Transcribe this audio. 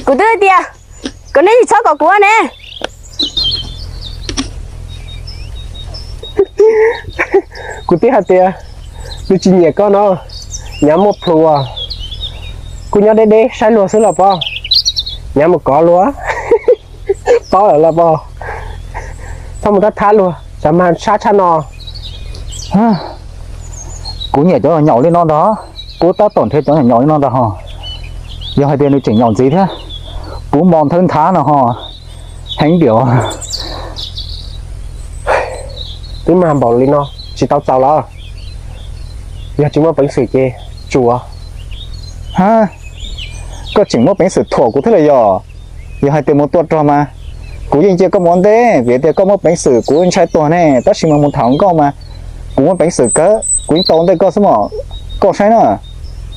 Kuv twb hais tias kom neb tsis txhob kom kuv ne. Kuv twb hais tias nws tsis nyiam koj no, nyav muaj plhus, kuj nyob deb deb saib luag xwb los pog, nyav mus kov luag, paub lawm los pog, txhob mus tab thab luag, tsam mag sab tshaj no. Kuv nyiam cov nyaum li no ntag, kuv tab tom nrhiav cov nyaum li no ntag ho. Yog hais tias nws tseem nyaum ntxiv thiab, kuv mos nthawb nthav no ho, heev diam. Twb mag npaum li no tsis tau txaus los? Yog tsis muaj peev xwm ces tsuav. Ha, koj tseem muaj peev xwm thuam kuv thiab los yog? Yog hais tias mus tua rog mas kuv yeej cia koj mus ua ntej, vim tias koj muaj peev xwm kuv ntshai tuag ne, tab sis mas mus tham hluas nkauj mas kuv muaj peev xwm kawg, kuv yeej tau ua ntej koj xwb mas. Koj saib na,